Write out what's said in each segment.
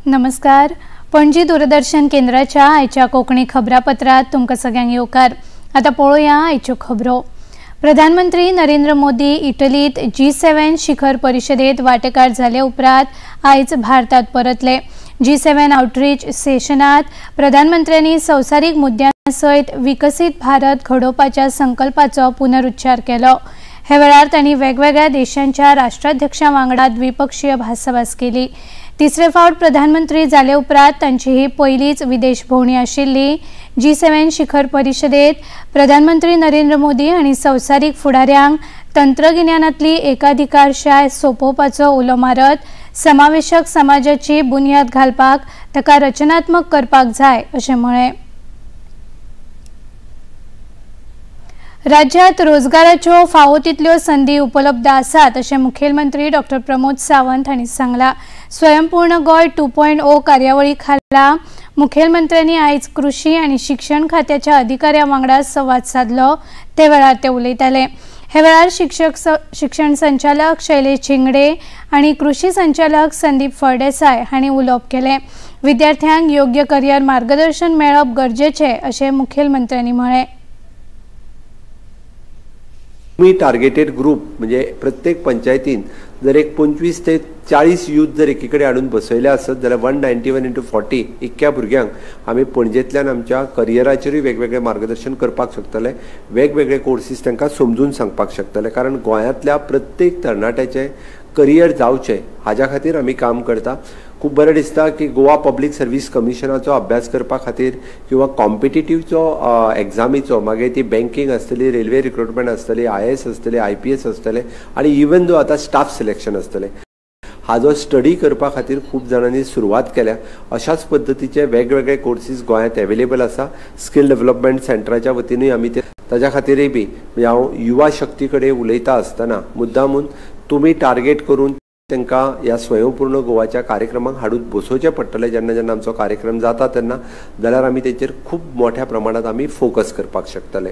नमस्कार, पणजी दूरदर्शन केंद्राच्या आयच्या कोंकणी खबरापत्रात तुमकां सगळ्यांक येवकार। आतां पळोवया आयच्यो खबरो। प्रधानमंत्री नरेंद्र मोदी इटलीत G7 शिखर परिषदेत वांटेकार जाले उपरांत आयज भारतात परतले। G7 outreach सेशनात प्रधानमंत्र्यांनी संवसारीक मुद्द्यां सयत विकसीत भारत घडोवपाच्या संकल्पाचो पुनरुच्चार केलो। हे वेळार तांणी वेगवेगळ्या देशांच्या राष्ट्राध्यक्षां वांगडा द्विपक्षीय भासाभास केली। तिसरे फावट प्रधानमंत्री जाले उपरांत तांची ही पयलीच विदेश भोंवडी आशिल्ली। G7 शिखर परिषदेत प्रधानमंत्री नरेंद्र मोदी आनी संवसारीक फुडाऱ्यांक तंत्रगिन्यानांतली एकाधिकारशाय सोंपोवपाचो उलो मारत समावेशक समाजाची बुन्याद घालपाक ताका रचनात्मक करपाक जाय अशें म्हळें। राज्यात रोजगाराच्यो फावो तितल्यो संदी उपलब्ध आसात अशें मुखेलमंत्री डॉक्टर प्रमोद सावंत हांणी सांगलां। स्वयंपूर्ण गोंय 2.0 कार्यावळी खाला मुखेलमंत्र्यांनी आयज कृषी आनी शिक्षण खात्याच्या अधिकाऱ्यां वांगडा संवाद सादलो। ते वेळार ते उलयताले। हे वेळार शिक्षण संचालक शैलेश झिंगडे आनी कृषी संचालक संदीप फळदेसाय हांणी उलोवप केलें। विद्यार्थ्यांक योग्य करियर मार्गदर्शन मेळप गरजेचें अशें मुखेलमंत्र्यांनी म्हळें। तुमी टार्गेटेड ग्रुप म्हणजे प्रत्येक पंचायतीन जर एक 25 ते 40 यूथ जर एकी कडेन हाडून बसयले आसत जाल्यार 191 इंटू 40 इतक्या भुरग्यांक आमी पणजेंतल्यान आमच्या करियराचेरूय वेगवेगळे मार्गदर्शन करपाक शकतले, वेगवेगळे कोर्सीस तांकां समजून सांगपाक शकतले। कारण गोंयांतल्या प्रत्येक तरणाट्याचें करियर जावचें हाज्या खातीर आमी काम करता। खूब बरें दिसता की गोवा पब्लीक सर्वीस कमिशनाचो अभ्यास करपा खातीर किंवा कॉम्पिटिटिवचो एग्जामीचो, मागीर ती बँकींग आसतली, रेल्वे रिक्रुटमेंट आसतली, IAS आसतले, IPS आसतले आनी इवन दो आतां स्टाफ सिलेक्शन आसतलें, हाजो स्टडी करपा खातीर खूब जाणांनी सुरवात केल्या। अशाच पद्दतीचे वेगवेगळे कोर्सीस गोंयांत एवेलेबल आसा। स्कील डेव्हलपमेंट सेंटराच्या वतीनूय आमी ते ताज्या खातीरय बी म्हणजे हांव युवा शक्ती कडेन उलयता आसतना मुद्दामून तुमी टार्गेट करून तांकां ह्या स्वयंपूर्ण गोवाच्या कार्यक्रमाक हाडून बसोवचें पडटलें। जेन्ना जेन्ना आमचो कार्यक्रम जाता तेन्ना जाल्यार आमी तेचेर खूब मोठ्या प्रमाणांत आमी फोकस करपाक शकतले।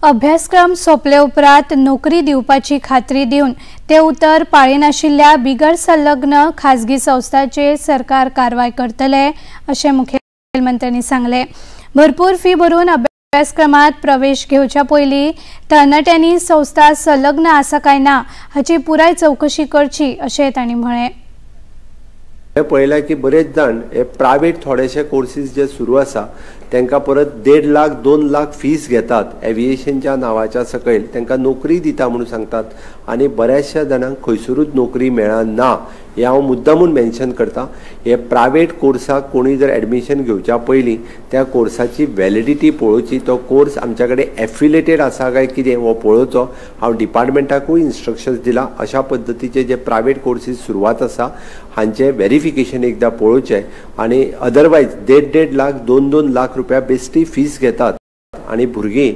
अभ्यासक्रम सोंपले उपरांत नोकरी दिवपाची खात्री दिवन ते उतर पाळिनाशिल्ल्या बिगर संलग्न खाजगी संस्थांचेर सरकार कारवाय करतले अशें मुखेलमंत्र्यांनी सांगलें। भरपूर फी भरून अभ्यासक्रमात प्रवेश घेवच्या पयलीं तरणाट्यांनी संस्था संलग्न आसा काय ना हाची पुराय चवकशी करची अशें तांणी म्हळें। पळयलां की बरेच जाण हे प्रायवेट थोडेशे कोर्सीस जे सुरू आसा तांकां परत 1.5 लाख 2 लाख फीस घेतात एविएशनच्या नांवाच्या सकयल, तांकां नोकरी दिता म्हणून सांगतात आनी बऱ्याचशा जाणांक खंयसरूच नोकरी मेळना। हें हांव मुद्दामून मेन्शन करता। हे प्रायवेट कोर्साक कोणूय जर एडमिशन घेवच्या पयलीं त्या कोर्साची व्हॅलिडिटी पळोवची, तो कोर्स आमच्या कडेन एफिलेटेड आसा काय कितें हो पळोवचो। हांव डिपार्टमेंटाकूय इन्स्ट्रक्शन्स दिला अशा पद्दतीचे जे प्रायवेट कोर्सीस सुरवात आसा हांचें व्हेरिफिकेशन एकदां पळोवचें आनी अदरवायज 1.5-1.5 लाख 2-2 लाख रुपया बेस्टी फीस घेतात आनी भुरगीं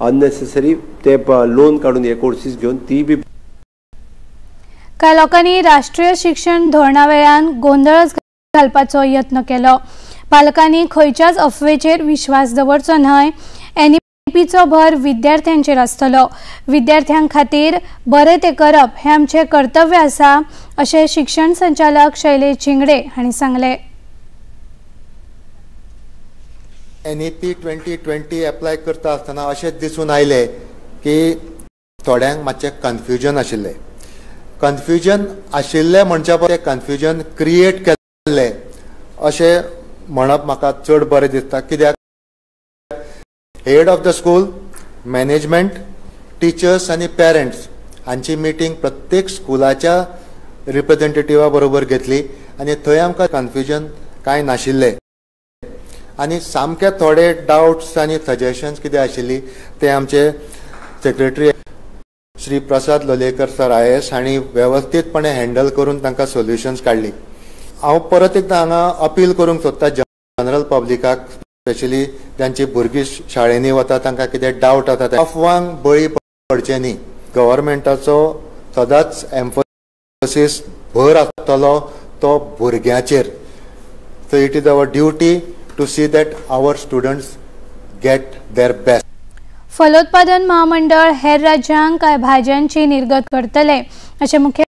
अननेसेसरी ते लोन काडून हे कोर्सीस घेवन ती बी कांय लोकांनी राष्ट्रीय शिक्षण धोरणा वेळान गोंदळच घालपाचो यत्न केलो। पालकांनी खंयच्याच अफवेचेर विश्वास दवरचो न्हय। NEPचो भर विद्यार्थ्यांचेर आसतलो। विद्यार्थ्यां खातीर बरें तें करप हें आमचें कर्तव्य आसा अशें शिक्षण संचालक शैलेश झिंगडे हांणी सांगलें। NEP 2020 apply करता आसतना अशें दिसून आयलें की थोड्यांक मातशें कन्फ्युजन आशिल्लें। कन्फ्युजन आशिल्लें म्हणच्या परस तें कन्फ्युजन क्रिएट केल्लें अशें म्हणप म्हाका चड बरें दिसता। कित्याक head of the school, management, teachers आनी पेरंट्स हांची मिटींग प्रत्येक स्कुलाच्या रिप्रेझेंटेटिवा बरोबर घेतली आनी थंय आमकां कन्फ्युजन कांय नाशिल्लें आनी सामके थोडे डावट्स आनी सजेशन्स कितें आशिल्ली ते आमचे secretary Shri Prasad Lolekar sir IAS हांणी वेवस्थीतपणे हँडल करून तांकां सोल्युशन्स काडली। हांव परत एकदां हांगा अपील करूंक सोदता जनरल पब्लिकाक, स्पेशली जांची भुरगीं शाळेंनी वता तांकां कितें डावट आसा अफवांक बळी पडचें न्ही। गव्हर्मेंटाचो सदांच एम्फोसिस भर आसतलो तो भुरग्यांचेर। So it is our duty to see that our students get their best. फलोत्पादन महामंडळ हेर राज्यांक कांय भाजयांची निर्गत करतले अशें मुखेल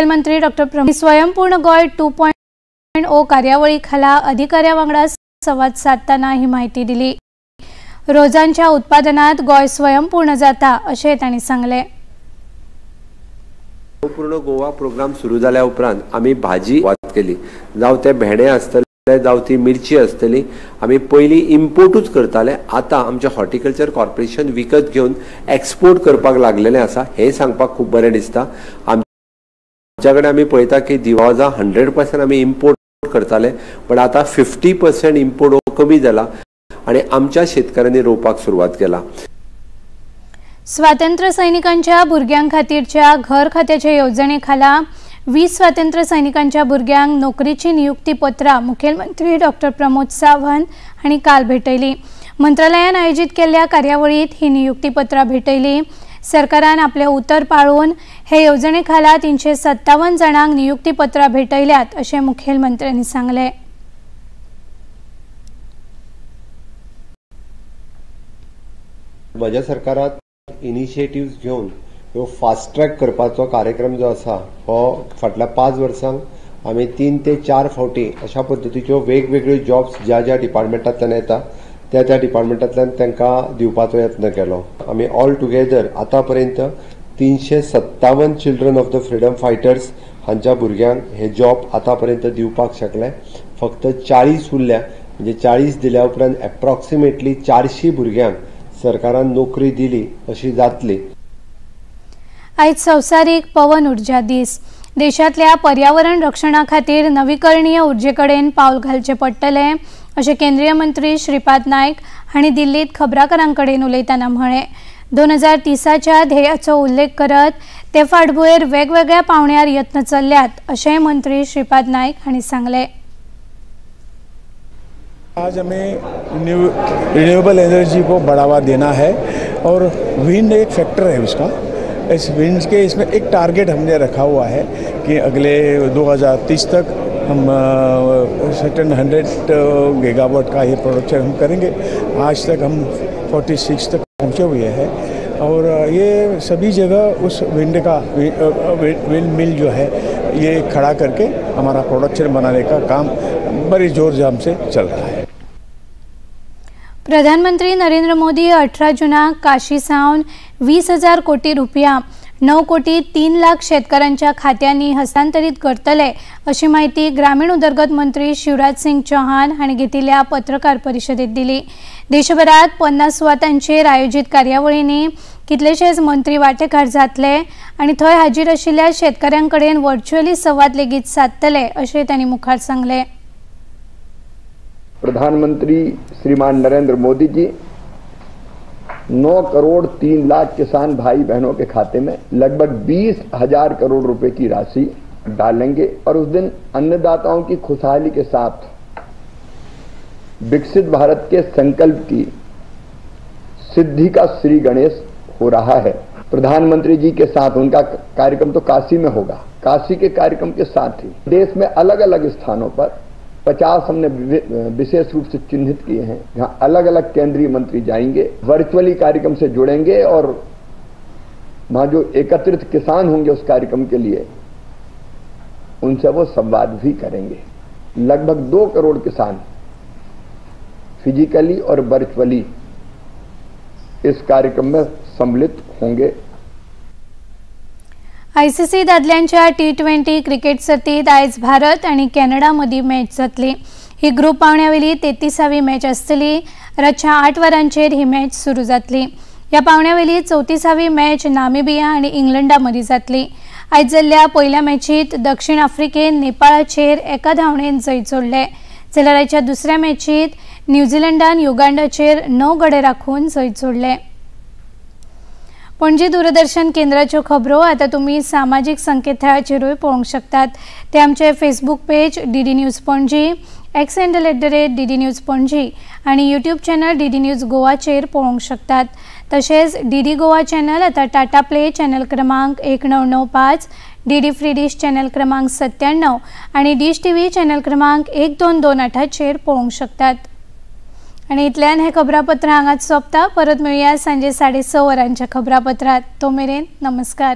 मुखेलमंत्री डॉ. प्रमोद स्वयंपूर्ण गोंय 2.0 कार्यावळी खाला अधिकाऱ्या वांगडा संवाद साधताना ही माहिती दिली. रोजांच्या उत्पादनात गोंय स्वयंपूर्ण जाता अशें तांणी सांगलें. पूर्ण गोवा प्रोग्राम सुरू जाल्या उपरांत आमी भाजी सुरवात केली, जावं ते भेंडे आसतले जावं ती मिरची आसतली, आमी पयलीं इम्पोर्टूच करताले. आतां आमचें हॉर्टिकल्चर कॉर्पोरेशन विकत घेवन एक्सपोर्ट करपाक लागलेलें आसा हें सांगपाक खूब बरें दिसता. आमच्या कडेन आमी पळयता की दिवाजा 100% आमी इम्पोर्ट करताले, पण आतां 50% इम्पोर्ट हो कमी जाला आनी आमच्या शेतकऱ्यांनी रोवपाक सुरवात केला. स्वातंत्र्य सैनिकांच्या भुरग्यां खातीरच्या घर खात्याच्या येवजणे खाला 20 स्वातंत्र्य सैनिकांच्या भुरग्यांक नोकरीची नियुक्ती पत्रां मुखेलमंत्री डॉ. प्रमोद सावंत हांणी काल भेटयली. मंत्रालयान आयोजीत केल्ल्या कार्यावळीत ही नियुक्ती पत्रां भेटयली. सरकारान आपले उतर पाळून हे येवजणे खाला 357 जाणांक नियुक्ती पत्रां भेटयल्यात अशें मुखेलमंत्र्यांनी सांगलें. म्हज्या सरकारात इनिशिएटिव्स घेवन ह्यो फास्ट ट्रॅक करपाचो कार्यक्रम जो आसा हो फाटल्या 5 वर्सांक आमी 3 ते 4 फावटी अशा पद्दतीच्यो वेगवेगळ्यो जॉब्स ज्या ज्या डिपार्टमेंटांतल्यान येता त्या त्या डिपार्टमेंटांतल्यान तांकां दिवपाचो यत्न केलो. आमी ऑल टुगेदर आतां पर्यंत 357 children of the freedom fighters हांच्या भुरग्यांक हे जॉब आतां पर्यंत दिवपाक शकले. फक्त 40 उरल्या, म्हणजे 40 दिल्या उपरांत एप्रॉक्सिमेटली 400 भुरग्यांक सरकारान नोकरी दिली अशी जातली. आयज संवसारीक पवन ऊर्जा दीस. देशांतल्या पर्यावरण रक्षणा खातीर नवीकरणीय ऊर्जे कडेन पावल घालचें पडटलें अशें केंद्रीय मंत्री श्रीपाद नायक हांणी दिल्लीत खबराकारां कडेन उलयतना म्हळें. 2030च्या ध्येयाचो उल्लेख करत ते फाटभुंयेर वेगवेगळ्या पावंड्यार यत्न चल्ल्यात अशेंय मंत्री श्रीपाद नायक हांणी सांगलें. आज हमें रिन्यूएबल एनर्जी को बढ़ावा देना है और विंड एक फैक्टर है उसका. इस विंड के इसमें एक टारगेट हमने रखा हुआ है कि अगले 2030 तक हम सर्टेन 100 गीगावाट का ये प्रोडक्शन हम करेंगे. आज तक हम 46 तक पहुँचे हुए हैं और ये सभी जगह उस विंड का विंड मिल जो है ये खड़ा करके हमारा प्रोडक्शन बनाने का काम बड़ी जोर जाम से चल रहा है. प्रधानमंत्री नरेंद्र मोदी 18 जूनाक काशी सावन 20,000 कोटी रुपया 9 कोटी 3 लाख शेतकऱ्यांच्या खात्यांनी हस्तांतरित करतले अशी माहिती ग्रामीण उदरगत मंत्री शिवराज सिंग चौहान हांणी घेतिल्ल्या पत्रकार परिशदेत दिली. देशभरात 50 सुवातांचेर आयोजित कार्यावळींनी कितलेशेच मंत्री वांटेकार जातले आनी थंय हाजीर आशिल्ल्या शेतकऱ्यां कडेन व्हर्च्युअली संवाद लेगीत सादतले अशें तांणी मुखार सांगलें. प्रधानमंत्री श्रीमान नरेंद्र मोदी जी 9 करोड़ 3 लाख किसान भाई बहनों के खाते में लगभग 20,000 करोड़ रुपए की राशि डालेंगे और उस दिन अन्नदाताओं की खुशहाली के साथ विकसित भारत के संकल्प की सिद्धि का श्री गणेश हो रहा है। प्रधानमंत्री जी के साथ उनका कार्यक्रम तो काशी में होगा, काशी के कार्यक्रम के साथ ही देश में अलग अलग स्थानों पर 50 हमने विशेष रूप से चिन्हित किए हैं जहां अलग अलग केंद्रीय मंत्री जाएंगे, वर्चुअली कार्यक्रम से जुड़ेंगे और वहां जो एकत्रित किसान होंगे उस कार्यक्रम के लिए उनसे वो संवाद भी करेंगे। लगभग 2 करोड़ किसान फिजिकली और वर्चुअली इस कार्यक्रम में सम्मिलित होंगे। आयसीसी दादल्यांच्या T20 cricket सर्तीत आयज भारत आनी कॅनडा मदीं मॅच जातली. ही ग्रुप पावण्यावेली 33वी मॅच आसतली. रातच्या 8 वरांचेर ही मॅच सुरू जातली. ह्या पावण्यावेली 34वी मॅच नामिबिया आनी इंग्लंडा मदीं जातली. आयज जाल्ल्या पयल्या मॅचीत दक्षिण आफ्रिकेन नेपाळाचेर 1 धांवणेन जैत जोडलें, जाल्यार आयच्या दुसऱ्या मॅचीत न्यूझीलंडान युगांडाचेर 9 गडे राखून जैत जोडलें. पणजी दूरदर्शन केंद्राच्यो खबरो आतां तुमी सामाजीक संकेतथळाचेरूय पळोवंक शकतात. ते आमचे Facebook page DD news Panaji, X handle @DD news Panaji आनी यूट्यूब चॅनल डीडी न्यूज गोवाचेर पळोवंक शकतात. तशेंच डीडी गोवा चॅनल आतां टाटा प्ले चॅनल क्रमांक 1995, डीडी फ्री डिश चॅनल क्रमांक 97 आनी डिश टीव्ही चॅनल क्रमांक 1228चेर पळोवंक शकतात. आनी इतल्यान हें खबरापत्र हांगाच सोंपता. परत मेळया सांजे 6:30 वरांच्या खबरापत्रात. तो मेरेन नमस्कार.